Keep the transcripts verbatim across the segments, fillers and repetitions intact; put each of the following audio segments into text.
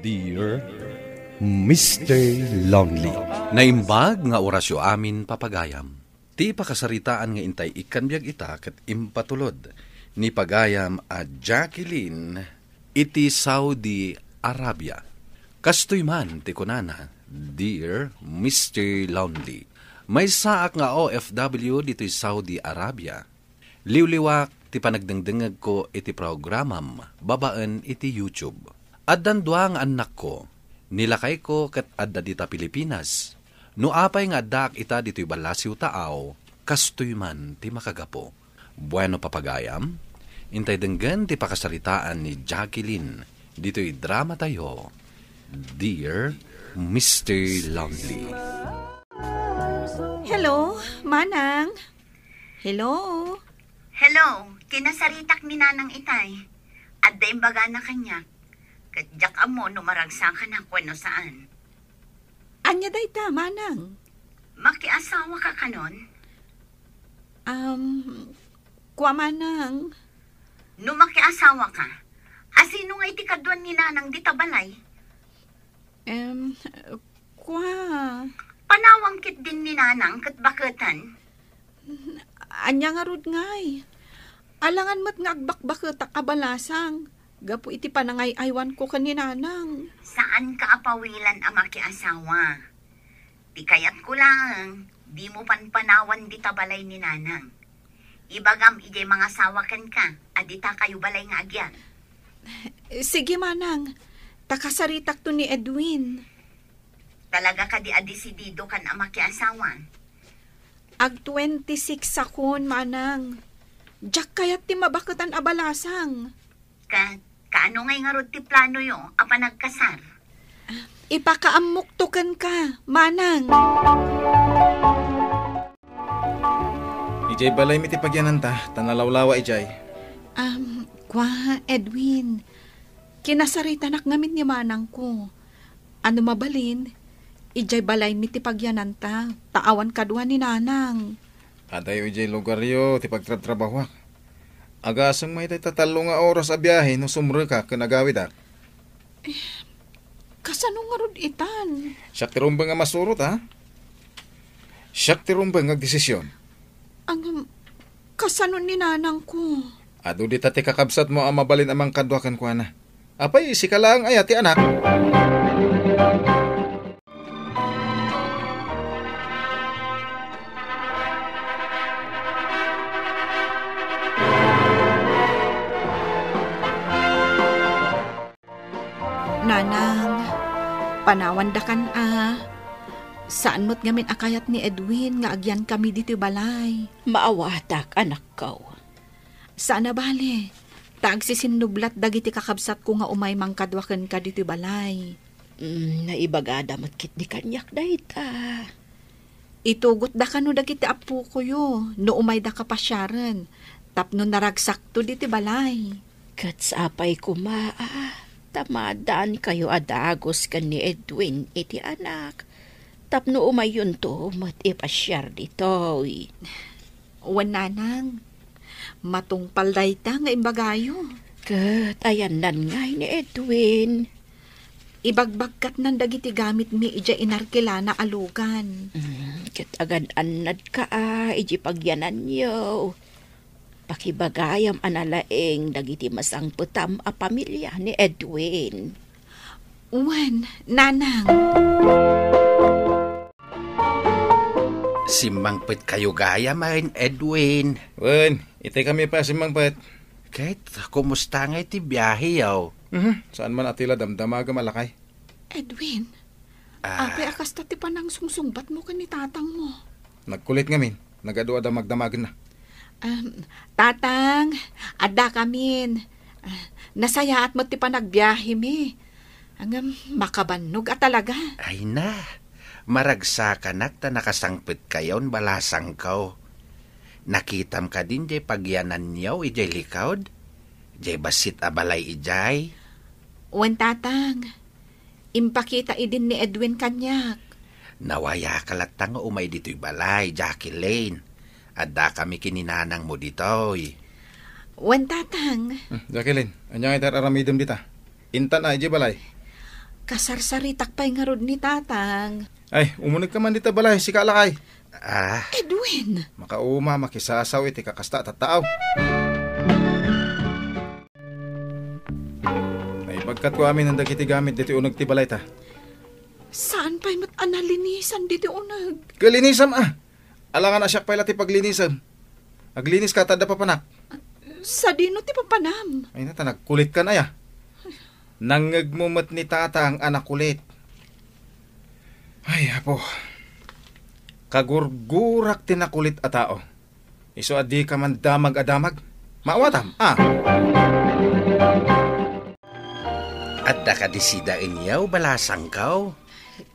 Dear Mister Lonely. Naimbag nga orasyo amin, papagayam. Ti pakasaritaan nga intay ikkan biag ita ket impatulod ni pagayam a Jacqueline iti Saudi Arabia. Kastoy man ti kunana, Dear Mister Lonely, maysaak nga O F W ditoy Saudi Arabia. Liwliwak ti panagdengdengngegko iti programam babaen iti YouTube. Addan dua nga annakko, ni lakayko ket adda dita Pilipinas. No apay nga addaak ita ditoy ballasiw taaw, kastoy man ti makagapu. Bueno, papagayam, intay denggen ti pakasaritaan ni Jacqueline ditoy dramatayo, Dear Mister Lonely. Hello, Manang. Hello. Hello, kinasaritak ni Nanang itay. Adda imbagana kaniak. Ket diak ammo no maragsakanak wenno saan. Ania dayta, Manang? Makiasawa ka kanon? Um, kua, Manang. No makiasawa ka, asino nga iti kaduan ni Nanang dita balay? Em, kua. Panawam ketdin ni Nanang ket baketen. Ania ngarud ngay? Alangan met nga agbakbaketak a balasang gapu iti panangay-aywanko ken ni Nanang. Saanka a pawilan a makiasawa. Ti kayatko laeng, dimo panpanawan dita balay ni Nanang. Ibagam idiay mangasawa kenka a ditakayo balay nga agyan. Sige, Manang. Ta kasaritakto ni Edwin. Talaga kadi a desididokan a makiasawa? Ag twenty-six sakon, Manang. Diak kayat ti mabaketan a balasang. Ket, kaano ngay ngarud ti planoyo a panagkasar? Ipakaammokto kenka, Manang. Idiay balaymi ti pagyananta, ta nalawlawa idiay. Um, kua, Edwin, kinasaritanak ngamin ni Manangko. Ano mabalin, idiay balaymi ti pagyananta, ta awan kadua ni Nanang. Adayo idiay lugaryo ti pagtratrabahoak. Agasem met ita tallo nga oras a biahe no sumreka ken agawidak. Kasano ngarud itan? Siak ti rumbeng a masurot, ha? Siak ti rumbeng nga agdesisyon. Ang, kasano ni Nanangko? Adu dita ti kakabsatmo a mabalin a mangkadua kenkuana. Apay, sika laeng aya ti anak? Nanang, panawandakan a. Saan met ngamin a kayat ni Edwin nga agyankami ditoy balay. Maawatak, anakko. Saan a bale, ta agsisinnublat dagiti kakabsatko nga umay mangkadua kenka ditoy balay. Mm, naibagada met ketdi kaniak dayta. Itugotda kano dagiti appokoyo no umayda kapasiaren tapno naragsakto ditoy balay. Ket sapay koma a ta maaddaankayo a dagus ken ni Edwin iti anak tapno umayyonto met ipasiar ditoy. Wen, Nanang, matungpal dayta nga imbagayo. Ket ayannan ngay ni Edwin? Ibagbagkatnan dagiti gamitmi idiay inarkilana a lugan. Mm, ket agan-annadka a idiay pagyananyo. Pakibagayam a nalaing dagiti masangpetam a pamilia ni Edwin. Wen, Nanang. Simmangpetkayo gayam, Edwin. Wen, itay kami pay a simmangpet. Ket, kumusta ngay ti biaheyo? Mhm, saan man a ti la damdamagem a lakay. Edwin, Ah. apay a kasta ti panangsungsungbatmo ken ni tatangmo? Nagkulit ngamin, nagadu a damagdamagenna. Um, Tatang, adda kamin. Ah, nasayaat met ti panagbiahemi. Ngem, makabannog a talaga. Ay na, maragsakanak ta nakasangpetkayon balasangko. Nakitam kadin jay pagyananyo idiay likod? Jay bassit a balay idiay? Wen, Tatang. Impakita idin ni Edwin kaniak. Nawayaka latta nga umay ditoy balay, Jacqueline. Adda kami ken ni nanangmo ditoy. Wen, Tatang. Hmm, Jacqueline, ania nga iti ar-aramidem dita? Intan a, idiay balay? Kasarsaritak pay ngarud ni Tatang. Ay, umunegka man dita balay, sika lakay. Ah. Edwin! Makauma, makisasaw iti kakasta a tattao. Naibagkatko amin dagiti gamit ditoy uneg ti balayta. Saan pay met a nalinisan ditoy uneg? Kalinisam, ah! Alangan a siak pay la ti paglinisem. Agliniska ta adda papanak. Sadino ti papanam? Ay, nata, nagkulitkan aya. Nangngegmo met ni Tatang a nakulit. Ay, Apo. Kagurgurak ti nakulit a tao. Isu a dika man damag a damag. Maawatam, ah. Adda kadi sida inyaw, balasangkaw?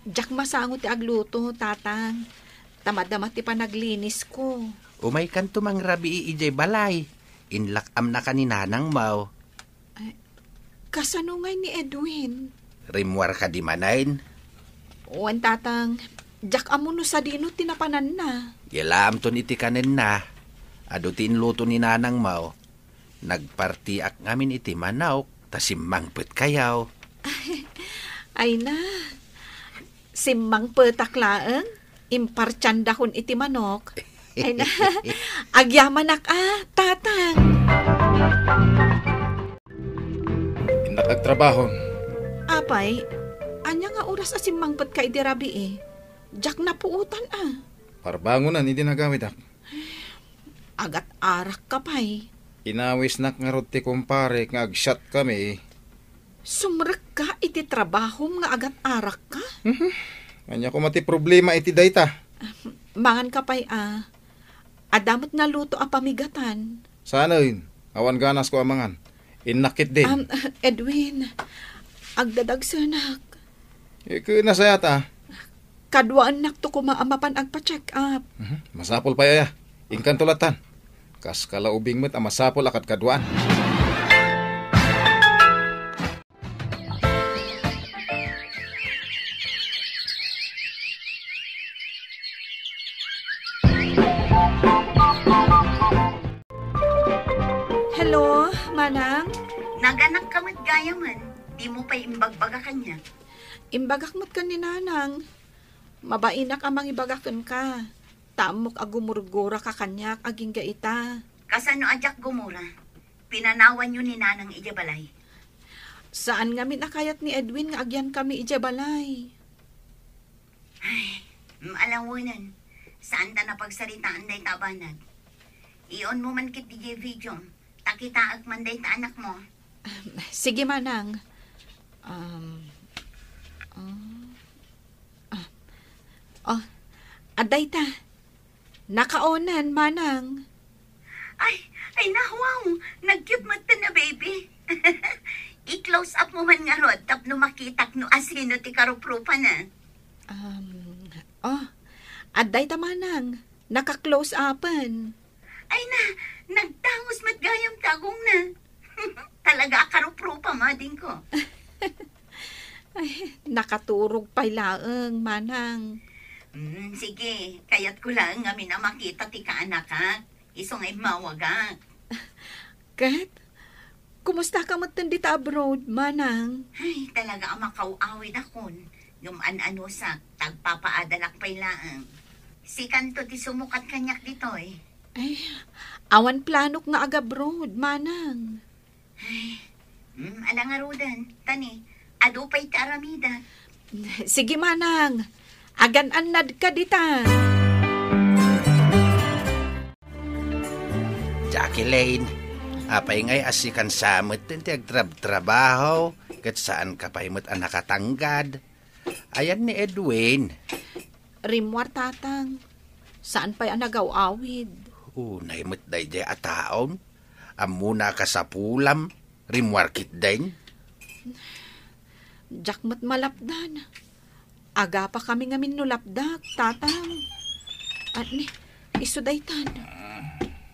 Diak masango ti agluto, Tatang. Ta madama ti panaglinisko. Umaykanto mangrabii idiay balay. Inlak-amnaka ni nanangmo. Ay, kasano ngay ni Edwin? Rimmuar kadi manen? Wen, Tatang. Diak ammo no sadino ti napananna. Yalaamton iti kanenna. Adu ti inluto ni nanangmo. Nagpartiak ngamin iti manok, ta simmangpetkayo. Ay na, simmangpetak laeng, impartiandakon iti manok. Ay na, agyamanak a, Tatang. Innak agtrabaho. Apay, ania nga oras a simmangpetka idi rabii? Diak napuotan a. Parbangonan idi nagawidak. Agat-arakka pay. Inawisnak ngarud ti kumparek nga agsiatkami. Sumrekka iti trabahom nga agat-arakka? Mhm. Ania koma ti problema iti dayta? Manganka pay a. Adda met naluto a pamigatan. Saanen, awan ganasko a mangan. Innak ketdin. Am, Edwin, agdadagsenak. Ket nasayat a. Kaduaennakto koma a mapan agpa-check up. Mhm. Masapul pay aya. Inkanto lattan. Kas kalaubing met a masapul a kadkaduaan. Hello, Manang? Naganakka met gayamen. Dimo pay imbagbaga kaniak. Imbagak met ken ni Nanang. Mabainak a mangibaga kenka. Ta ammok a gumurguraka kaniak agingga ita. Kasano a diak gumura? Pinanawanyo ni Nanang idiay balay. Saan ngamin a kayat ni Edwin nga agyankami idiay balay. Ay, mm, alawenen. Saanta napagsaritaan dayta a banag. Iunmo man ketdi diay video. Ta kitaek man dayta anakmo. Sige, Manang. Um, um, ah. Oh, adda ita. Nakaonen, Manang. Ay, ay, na, wow! Nag-cute met ten a baby. I-close up mo man ngarud tapno makitak no asino ti karuprupana. Um, oh, adda ita, Manang. Naka-close upen. Ay na, nagtangos met gayam ti agongna. Talaga a karuprupam, adingko. Ay, nakaturog pay laeng, Manang. Mm, sige, kayatko laeng ngamin a makita ti kaanakak. Isu nga immawagak. Ket, kumustaka metten dita abroad, Manang? Ay, talaga a makaw-awidakon. Ngem an-anusak, ta agpapaadalak pay laeng. Sikanto ti sumukat kaniak ditoy. Ay, awan planok nga agabroad, Manang. Ay, mm, ala ngaruden, tani, adu pay ti aramida. Sige, Manang. Agan-annadka dita. Jacqueline, apay ngay a sikan sa met ti agtrabtrabaho, ket saanka pay met a nakatanggad? Ayan ni Edwin. Rimmuar, Tatang. Saan pay a nagaw-awid. Unay met daydiay a taon. Ammona a kasapulam. Rimmuar ketdin. Diak met malapdan. Agapakami ngamin no lapdak, Tatang. At ni, isu daytan.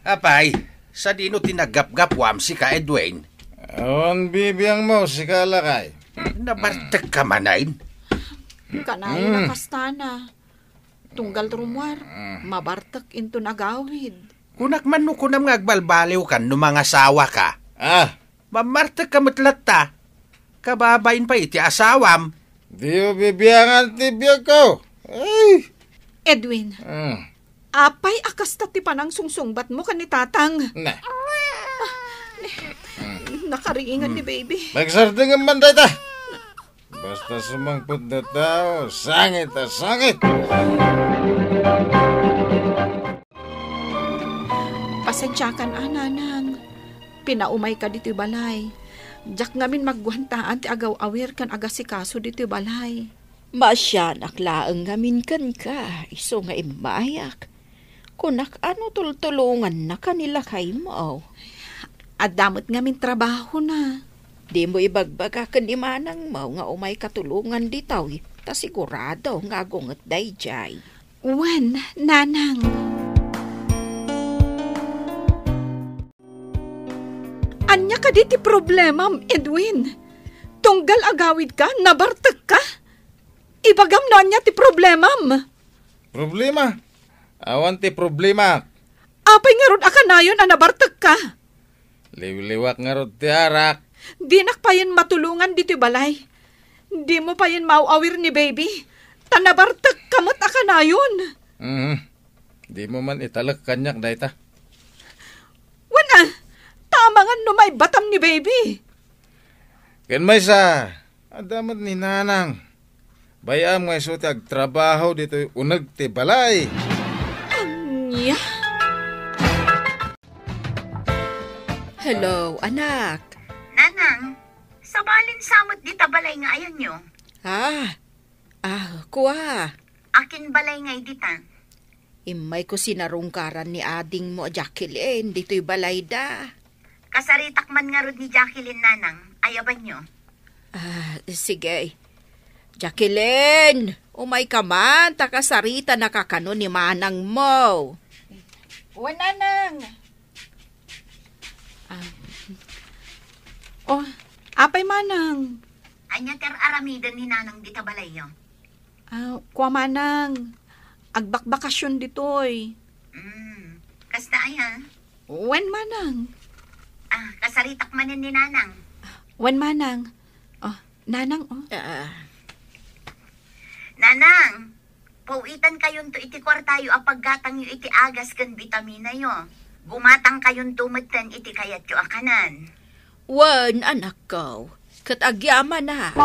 Apay, sadino ti naggapgapuam, sika, Edwin? Awan bibiangmo, sika, lakay. Nabartekka manen? Kanayon a kastana. Tunggal rummuar, mabartek inton agawid. Kunak man no kunam nga agbalbaliwkan no mangasawaka. Ah. Mammartekka met latta. Kababain pay iti asawam. Diyo bibiangan ti biagko. Ay! Edwin, Hmm. apay a kasta ti panangsungsungbatmo ken ni Tatang? Na. Nakariingan ni Baby. Magsardengem man dayta. Basta sumangpet a tao, sangit a sangit. Pasensiakan a, Nanang. Pinaumayka ditoy balay. Diak ngamin maguantaan ti agaw-awir ken agasikaso ditoy balay. Maasianak laeng ngamin kenka, isu nga immayak. Kunak a no tultulongannaka ni lakaymo. Adda met ngamin trabahona. Dimo ibagbaga ken ni manangmo nga umayka tulongan ditoy, ta sigurado nga agunget daydiay. Wen, Nanang. Ania kadi ti problemam, Edwin? Tunggal agawidka, nabartekka? Ibagam no ania ti problemam. Problema? Awan ti problema. Apay ngarud a kanayon a nabartekka? Liwliwak ngarud ti arak. Dinak payen matulongan ditoy balay. Dimo payen maaw-awir ni Baby. Ta nabartekka met a kanayon. Mhm. Dimo man italek kaniak dayta. Wen a, ta amangan no maibatam ni Baby. Ken maysa, adda met ni Nanang. Bay-am nga isu ti agtrabaho ditoy uneg ti balay. Ania? Hello, anak. Nanang, sabalin sa met dita balay nga ayanyo. Ah, ah, kua. Akin balay ngay dita? Immayko sinarungkaran ni adingmo a Jacqueline ditoy balayda. Kasaritak man ngarud ni Jacqueline, Nanang. Ayabanyo. Ah, sige. Jacqueline, umayka man, ta kasaritanaka kano ni manangmo. Wen, Nanang. Ah. Oh, apay, Manang? Ania ti ar-aramiden ni Nanang dita balayyo? Ah, kua, Manang. Agbakbakasyon ditoy. Mm, kasta aya? Wen, Manang. Ah, kasaritak manen ni Nanang. Wen, Manang. Oh, Nanang, oh. Ah. Nanang, pawitan kayonto iti kuartayo a paggatangyo iti agas ken bitaminayo. Gumatang kayonto metten iti kayatyo a kanan. Wen, anakko, ket agyamanak.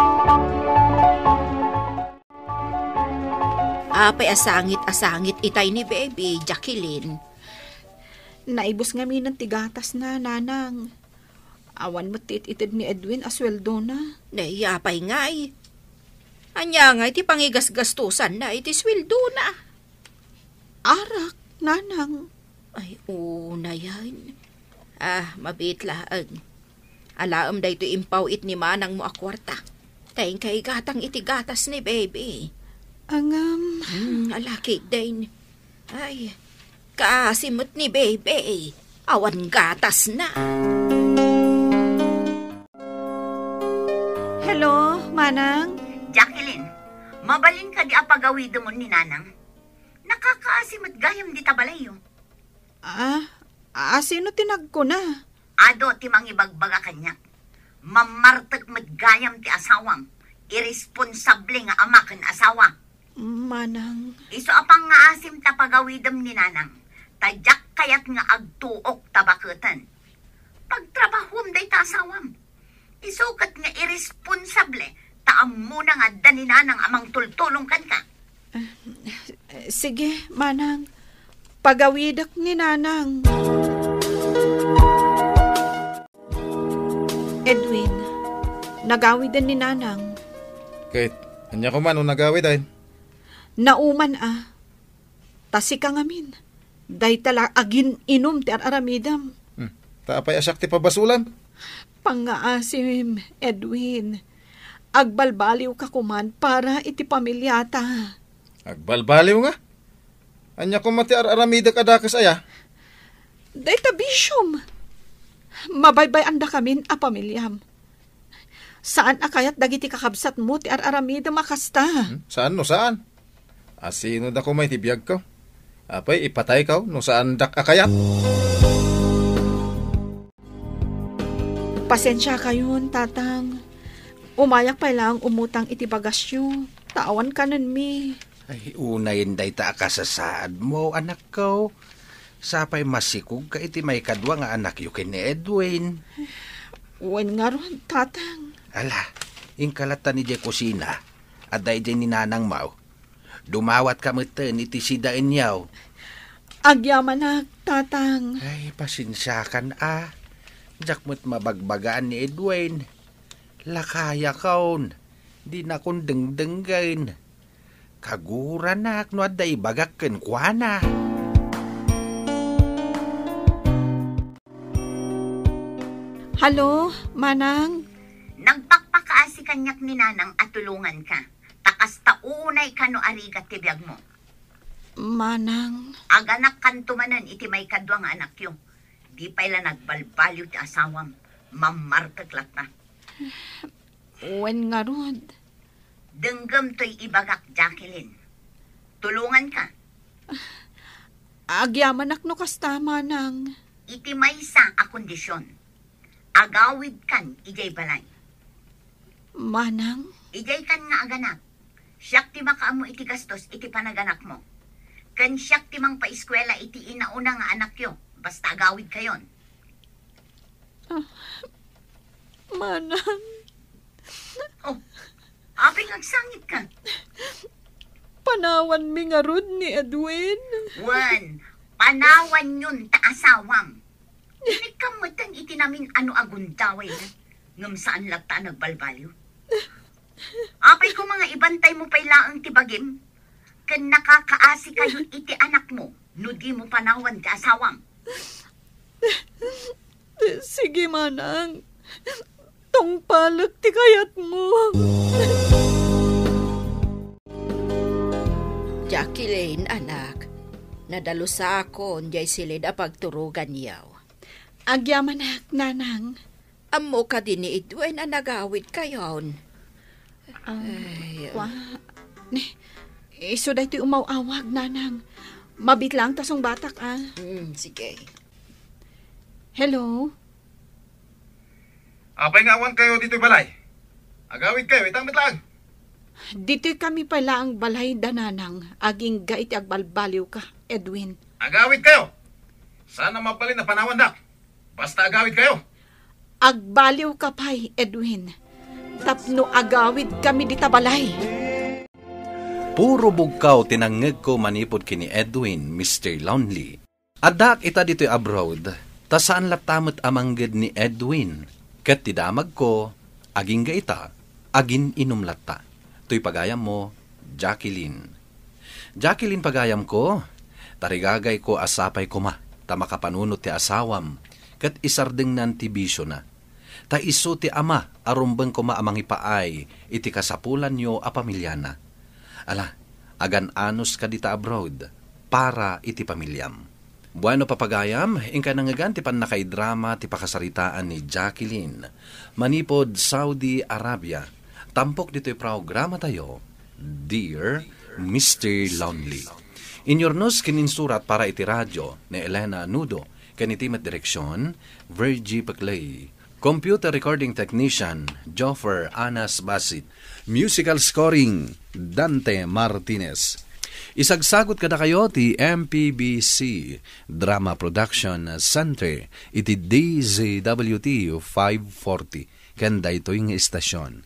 Apay a sangit a sangit itay ni Baby, Jacqueline? Naibus ngaminen ti gatasna, Nanang. Awan met ti it-ited ni Edwin a sueldona. Nay, apay ngay? Ania ngay ti pangigasgastosanna iti sueldona? Arak, Nanang. Ay, unayen. Ah, mabiit laeng. Alaem daytoy impaw-it ni manangmo a kuarta. Ta inka igatang iti gatas ni Baby. Ngem. Hmm, alakiden. Ay, kaasi met ni Baby. Awan gatasna. Hello, Manang? Jacqueline, mabalin kadi a pagawidemon ni Nanang? Nakakaasi met gayam dita balayyo. Ah, a, sino ti nagkuna? Adu ti mangibagbaga kaniak. Mammartek met gayam ti asawam. Irresponsable nga ama ken asawa. Manang. Isu a pangngaasim ta pagawidem ni Nanang. Ta diak kayat nga agtuok ta baketen. Pagtrabahuem dayta asawam. Isu ket nga irresponsable, ta ammona nga adda ni Nanang a mangtultulong kenka. Ah, sige, Manang. Pagawidek ni Nanang. Edwin, nagawiden ni Nanang. Ket, ania koma no nagawiden? Nauman a. Ta sika ngamin, dayta la agin-inum ti ar-aramidem. Hmm. Ta apay a siak ti pabasolan? Pangngaasim, Edwin. Agbalbaliwka koman para iti pamiliata. Agbalbaliw nga? Ania koma ti ar-aramidek a dakes aya? Dayta bisiom. Mabaybay-andakamin a pamiliam. Saan a kayat dagiti kakabsatmo ti ar-aramidem a kasta. Hmm? Saan no saan? Asino da koma iti biagko? Apay, ipatayko no saandak a kayat? Pasensiakayon, Tatang. Umayak pay laeng umutang iti bagasyo, ta awan kanenmi. Ay, unayen dayta a kasasaadmo, anakko. Sapay masikogka iti maikadua nga anakyo ken ni Edwin. Wen ngarud, Tatang. Ala, inka latta idiay kusina. Adda idiay ni Nanangmo. Dumawatka metten iti sidaenyo. Agyamanak, Tatang. Ay, pasensiakan a. Diak met mabagbagaan ni Edwin. Lakayakon, dinakon dengdenggen. Kaguranak no adda ibagak kenkuana. Hallo, Manang? Nagpakpakaasi kaniak ni Nanang a tulonganka, ta kasta unay kano a rigat ti biagmo. Manang. Aganakkanto manen iti maikadua nga anakyo. Di pay la nagbalbaliw ti asawam. Mammartek latta. Wen ngarud. Denggem toy ibagak, Jacqueline. Tulonganka. Agyamanak no kasta, Manang. Iti maysa a kondisyon, agawidkan idiay balay. Manang? Idiay kan nga aganak. Siak ti makaammo iti gastos iti panaganakmo. Ken siak ti mangpaeskuela iti inauna nga anakyo, basta agawidkayon. Ah, Manang. Oh, apay nga agsangitka? Panawanmi ngarud ni Edwin. Wen, panawanyon ta asawam. Inikkam metten iti namin-ano a gundaway, ngem saan latta a nagbalbaliw. Apay koma nga ibantaymo pay laeng ti bagim, ken nakakaasikayo iti anakmo no dimo panawan ti asawam. Sige, Manang. Tungpalek ti kayatmo. Jacqueline, anak, nadalus a akon diay silid a pagturoganyo. Agyamanak, Nanang. Ammo kadi ni Edwin a nagawidkayon? Ah, ay, kwa, ne, isu daytoy umaw-awag, Nanang. Mabiit laeng ta sungbatak, ah. Mm, sige. Hello? Apay nga awan kayo ditoy balay? Agawid kayo, ita met laeng. Ditoy kami pay laeng balay da Nanang, agingga iti agbalbaliwka, Edwin. Agawid kayo! Saan a mabalin a panawandak. Basta agawid kayo. Agbaliwka pay, Edwin. Tapno agawid kami dita balay. Puro bugkaw ti nangngegko manipud ken ni Edwin, Mister Lonely. Addaak ita ditoy abroad, ta saan latta met a mangged ni Edwin, ket ti damagko, agingga ita, agin-inum latta. Toy pagayammo, Jacqueline. Jacqueline, pagayamko, tarigagayko a sapay koma ta makapanunot ti asawam ket isardengnan ti bisiona. Ta isu ti ama a rumbeng koma a mangipaay iti kasapulanyo a pamiliana. Ala, agan-anos ka dita abroad para iti pamiliam. Bueno, papagayam, inka nangngegan ti pannakaidrama ti pakasaritaan ni Jacqueline manipud Saudi Arabia, tampok ditoy programatayo, Dear Mister Lonely. Inyurnos ken insurat para iti radio ni Elena Nudo, ken iti met direksyon, Virgie Peclay. Computer recording technician, Joffer Anas Basit. Musical scoring, Dante Martinez. Isagsagut kadakayo ti M P B C Drama Production Center iti D Z W T five forty ken daytoy nga istasyon.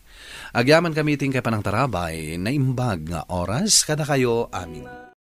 Agyamankami iti inkay panangtarabay, naimbag nga oras kadakayo amin.